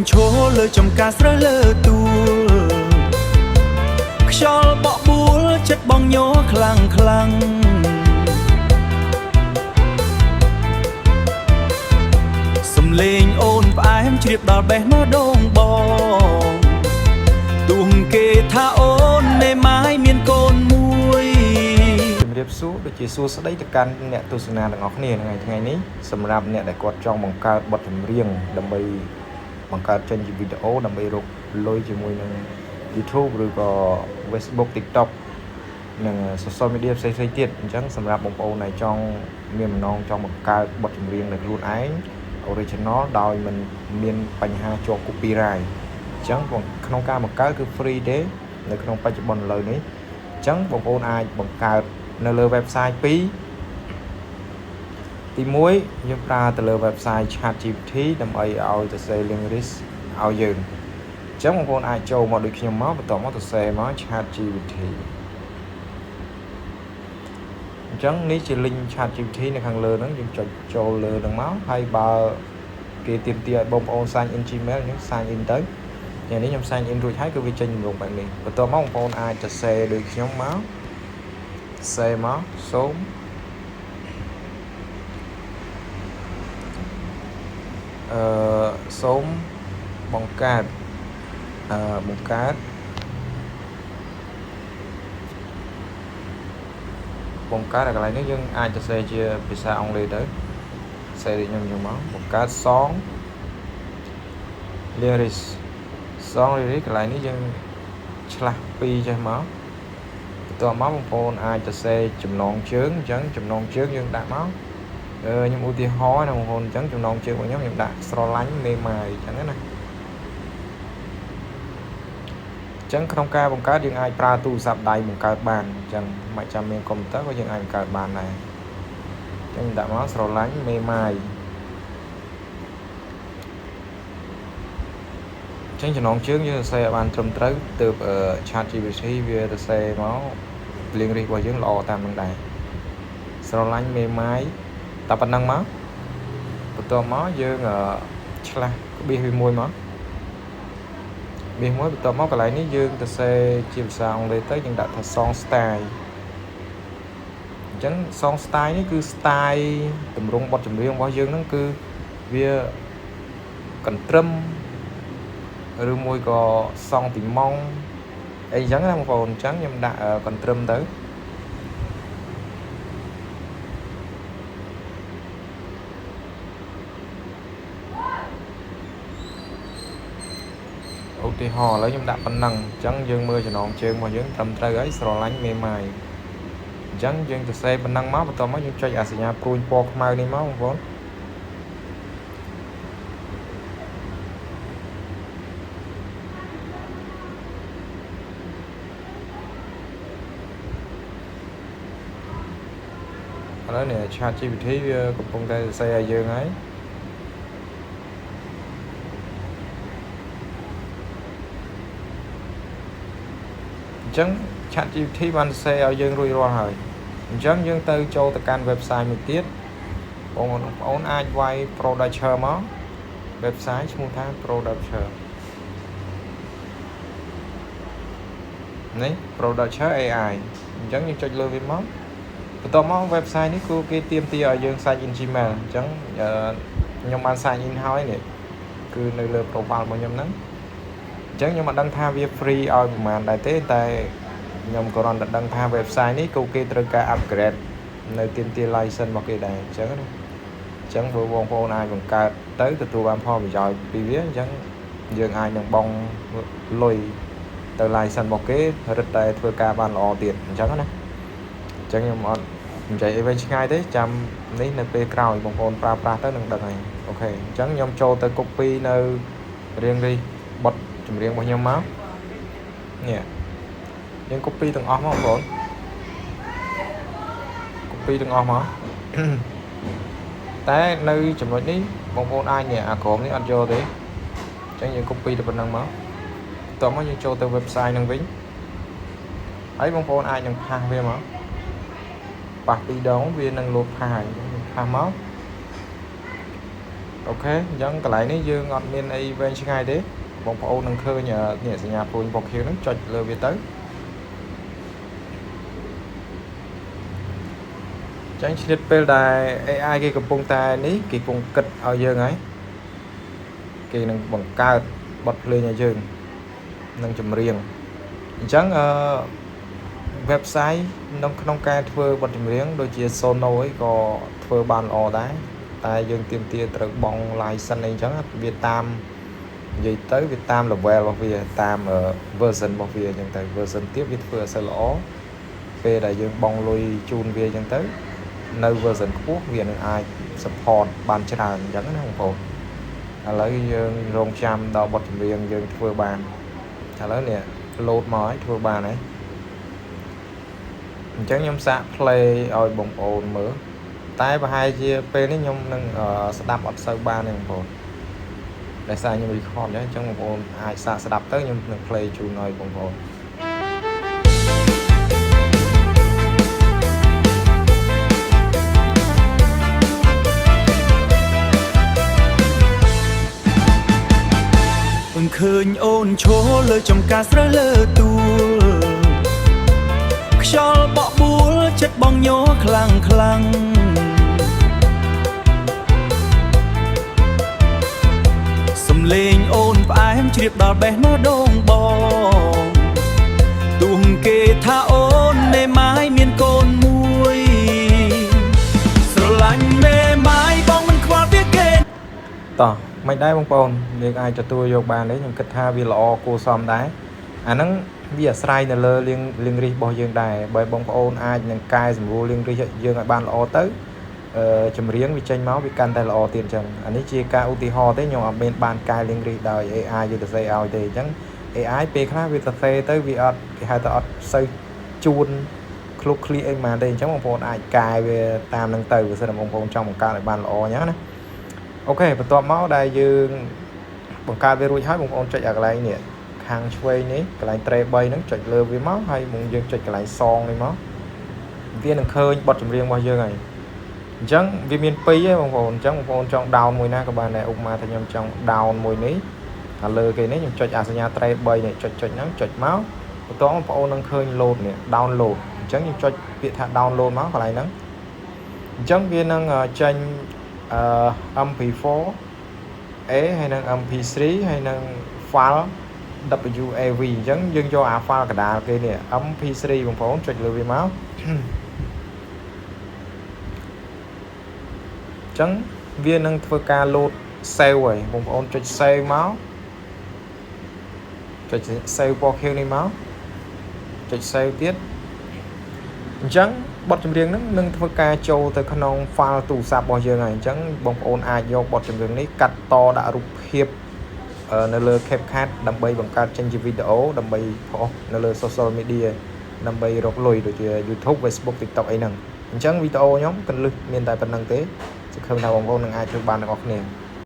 ឈរលើចំការស្រូវលើទួលខ្យល់បក់បួលចិត្តបងញ័រខ្លាំងខ្លាំងសំលេងអូនផ្អែមជ្រាបដល់បេះមកដងបងទួងគេថាអូនមេម៉ាយមានកូនមួយ ជំរាបសួរដូចជាសួស្តីទៅកាន់អ្នកទស្សនាទាំងអស់គ្នាថ្ងៃថ្ងៃនេះសម្រាប់អ្នកដែលគាត់ចង់បង្កើតបទចម្រៀងដើម្បីបង្កើតចេញជាវីដេអូដើម្បីរកលុយជាមួយនឹង YouTube ឬក៏ Facebook TikTok និង social media ផ្សេងៗទៀតអញ្ចឹងសម្រាប់បងប្អូនដែលចង់មានបំណងចង់បង្កើតបទចម្រៀងដោយខ្លួនឯង original ដោយមិនមានបញ្ហាជាប់ copyright អញ្ចឹងក្នុងការបង្កើតគឺ free ទេនៅក្នុងបច្ចុប្បន្នឥឡូវនេះអញ្ចឹងបងប្អូនអាចបង្កើតនៅលើ website 2ទី1យើងប្រើទៅលើ website ChatGPT ដើម្បីឲ្យសរសេរ lyrics ឲ្យយើងអញ្ចឹងបងប្អូនអាចចូលមកដូចខ្ញុំមកបន្ទាប់មកសរសេរមក ChatGPT អញ្ចឹងនេះជា link ChatGPT នៅខាងលើហ្នឹងយើងចុចចូលលើហ្នឹងមកហើយបើគេទាមទារឲ្យបងប្អូន sign in Gmail អញ្ចឹង sign in ទៅយ៉ាងនេះខ្ញុំ sign in រួចហើយគឺវាចេញទម្រង់បែបនេះបន្ទាប់មកបងប្អូនអាចសរសេរដូចខ្ញុំមកសេមកសូមអឺសូមបង្កើតអឺបង្កើតបង្កើតកន្លែងនេះយើងអាចសរសេរជាភាសាអង់គ្លេសទៅសេដូចខ្ញុំខ្ញុំមកបង្កើត song lyrics song lyrics កន្លែងនេះយើងឆ្លាស់ពីរចេះមកបន្ទាប់មកបងប្អូនអាចសរសេរចំណងជើងអញ្ចឹងចំណងជើងយើងដាក់មកអឺខ្ញុំឧទាហរណ៍ណាបងប្អូនអញ្ចឹងចំណងជើងរបស់ខ្ញុំខ្ញុំដាក់ស្រឡាញ់មេម៉ាយអញ្ចឹងណាអញ្ចឹងក្នុងការបង្កើតយើងអាចប្រើទូរស័ព្ទដៃបង្កើតបានអញ្ចឹងមិនចាំមានកុំព្យូទ័រក៏យើងអាចបង្កើតបានដែរអញ្ចឹងដាក់មកស្រឡាញ់មេម៉ាយអញ្ចឹងចំណងជើងយើងសរសេរឲ្យបានត្រឹមត្រូវទើប ChatGPT វាសរសេរមក lyrics របស់យើងល្អតាមនឹងដែរស្រឡាញ់មេម៉ាយតែប៉ុណ្្នឹងមកបន្ទាប់មកយើងឆ្លាស់ក្បៀសវាមួយមកមាសមួយបន្ទាប់មកកន្លែងនេះយើងទៅសេជាភាសាអង់គ្លេសទៅយើងដាក់ថា song style អញ្ចឹង song style នេះគឺ style ទម្រង់បទចម្រៀងរបស់យើងហ្នឹងគឺវាកន្ទ្រឹមឬមួយក៏សង់ទីម៉ង់អីចឹងណាបងប្អូនអញ្ចឹងខ្ញុំដាក់កន្ទ្រឹមទៅឧទាហរណ៍ឥឡូវខ្ញុំដាក់ប៉ុណ្ណឹងអញ្ចឹងយើងមើលចំណងជើងរបស់យើងត្រឹមត្រូវហើយស្រឡាញ់មេម៉ាយអញ្ចឹងយើងទៅសេប៉ុណ្ណឹងមកបន្ទាប់មកយើងចុចអាសញ្ញាព្រួញពណ៌ខ្មៅនេះមកបងប្អូនឥឡូវនេះ ChatGPT វាកំពុងតែសរសេរឲ្យយើងហើយអញ្ចឹង ChatGPT បានសរសេរឲ្យយើងរួចរាល់ហើយអញ្ចឹងយើងទៅចូលទៅកាន់ website មួយទៀតបងប្អូនអាចវាយ Producer មក website ឈ្មោះថា Producer នេះ Producer AI អញ្ចឹងយើងចុចលើវាមកបន្ទាប់មក website នេះគឺគេទាមទារឲ្យយើង sign in Gmail អញ្ចឹងខ្ញុំបាន sign in ហើយនេះគឺនៅលើ profile របស់ខ្ញុំហ្នឹងអញ្ចឹងខ្ញុំអត់ដឹងថាវា free ឲ្យប្រហែលដែរទេតែខ្ញុំក៏គ្រាន់តែដឹងថា website នេះក៏គេត្រូវការ upgrade នៅទាមទារ license របស់គេដែរអញ្ចឹងណាអញ្ចឹងបើបងប្អូនអាចបង្កើតទៅទទួលបានផលប្រយោជន៍ពីវាអញ្ចឹងយើងអាចនឹងបង់លុយទៅ license របស់គេរឹតតែធ្វើការបានល្អទៀតអញ្ចឹងណាអញ្ចឹងខ្ញុំអត់និយាយអីវិញឆ្ងាយទេចាំនេះនៅពេលក្រោយបងប្អូនប្រើប្រាស់ទៅនឹងដឹងហើយ OK អញ្ចឹងខ្ញុំចូលទៅ copy នៅរៀងនេះបទចម្រៀងរបស់ខ្ញុំមកនេះយើង copy ទាំងអស់មកបងប្អូន copy ទាំងអស់មកតែនៅចំណុចនេះបងប្អូនអាចនេះអាក្រមនេះអត់យកទេអញ្ចឹងយើង copy ទៅប៉ុណ្ណឹងមកបន្ទាប់មកយើងចូលទៅ website ហ្នឹងវិញហើយបងប្អូនអាចនឹង paste វាមកប៉ះពីរដងវានឹងលោត paste ហើយយើង paste មក OK អញ្ចឹងកន្លែងនេះយើងអត់មានអីវែងឆ្ងាយទេបងប្អូននឹងឃើញនេះសញ្ញាព្រួញពណ៌ខៀវហ្នឹងចុចលើវាទៅចឹងឆ្លៀតពេលដែល AI គេកំពុងតែនេះគេកំពុងគិតឲ្យយើងហើយគេនឹងបង្កើតបទភ្លេងឲ្យយើងនឹងចម្រៀងអញ្ចឹងអឺ website ក្នុងក្នុងការធ្វើបទចម្រៀងដូចជា Suno អីក៏ធ្វើបានល្អដែរតែយើងទាមទារត្រូវបង់ license អីចឹងវាតាមនិយាយទៅវាតាម level របស់វាតាម version របស់វាអញ្ចឹងទៅ version ទៀតវាធ្វើអត់សូវល្អពេលដែលយើងបង់លុយជូនវាអញ្ចឹងទៅនៅ version ខ្ពស់វានឹងអាច support បានច្រើនអញ្ចឹងណាបងប្អូនឥឡូវយើងរងចាំដល់បទចម្រៀងយើងធ្វើបានឥឡូវនេះ load មកហើយធ្វើបានហើយអញ្ចឹងខ្ញុំសាក play ឲ្យបងប្អូនមើលតែប្រហែលជាពេលនេះខ្ញុំនឹងស្ដាប់អត់សូវបានទេបងប្អូនដោយសារខ្ញុំ record អញ្ចឹងបងប្អូនអាចសាកស្ដាប់ទៅខ្ញុំនឹង play ជូនឲ្យបងប្អូន ឃើញអូនឈរលើចំការស្រូវលើទួលខ្យល់បក់បួលចិត្តបងញ័រខ្លាំងខ្លាំងសំលេងអូនផ្អែមជ្រាបដល់បេះនៅដងបងទោះគេថាអូនមេម៉ាយមានកូនមួយស្រឡាញ់មេម៉ាយបងមិនខ្វល់ពីគេ តោះមិនដែរបងប្អូនយើងអាចទទួលយកបានទេខ្ញុំគិតថាវាល្អគួរសមដែរអាហ្នឹងវាអាស្រ័យនៅលើលៀងលៀងរិះរបស់យើងដែរបើបងប្អូនអាចនឹងកែសម្រួលលៀងរិះយើងឲ្យបានល្អទៅអឺចម្រៀងវាចេញមកវាកាន់តែល្អទៀតអញ្ចឹងអានេះជាការឧទាហរណ៍ទេខ្ញុំអត់មានបានកែលៀងរិះដោយ AI យើងទៅសេឲ្យទេអញ្ចឹង AI ពេលខ្លះវាសរសេរទៅវាអត់គេហៅថាអត់សូវជួនឃ្លុកឃ្លៀកអីមកទេអញ្ចឹងបងប្អូនអាចកែវាតាមនឹងទៅបើសិនជាបងប្អូនចង់បង្កើតឲ្យបានល្អអញ្ចឹងណា OK បន្ទាប់មកដែលយើងបង្កើតវារួចហើយបងប្អូនចុចអាកន្លែងនេះខាងឆ្វេងនេះកន្លែង tray 3ហ្នឹងចុចលើវាមកហើយមកយើងចុចកន្លែង song នេះមកវានឹងឃើញបទចម្រៀងរបស់យើងហើយអញ្ចឹងវាមាន2ឯងបងប្អូនអញ្ចឹងបងប្អូនចង់ down មួយណាក៏បានដែរឧបមាថាខ្ញុំចង់ down មួយនេះអាលើគេនេះខ្ញុំចុចអាសញ្ញា tray 3នេះចុចចុចហ្នឹងចុចមកបន្ទាប់បងប្អូននឹងឃើញ load នេះ download អញ្ចឹងខ្ញុំចុចពាក្យថា download មកកន្លែងហ្នឹងអញ្ចឹងវានឹងចេញអឺ MP4 A ហើយនឹង MP3 ហើយនឹង file WAV អញ្ចឹងយើងយកអា file កដាលគេនេះ MP3 បងប្អូនចុចលើវាមកអញ្ចឹងវានឹងធ្វើការ load save ហើយបងប្អូនចុច save មកចុច save ពណ៌ខៀវនេះមកចុច save ទៀតអញ្ចឹងបទចម្រៀងហ្នឹងនឹងធ្វើការចូលទៅក្នុង file ទូរស័ព្ទរបស់យើងហើយអញ្ចឹងបងប្អូនអាចយកបទចម្រៀងនេះកាត់តដាក់រូបភាពនៅលើ CapCut ដើម្បីបង្កើតចេញជាវីដេអូដើម្បី post នៅលើ social media ដើម្បីរកលុយដូចជា YouTube, Facebook, TikTok អីហ្នឹងអញ្ចឹងវីដេអូខ្ញុំកន្លឹះមានតែប៉ុណ្្នឹងទេសង្ឃឹមថាបងប្អូននឹងអាចធ្វើបានទាំងអស់គ្នា។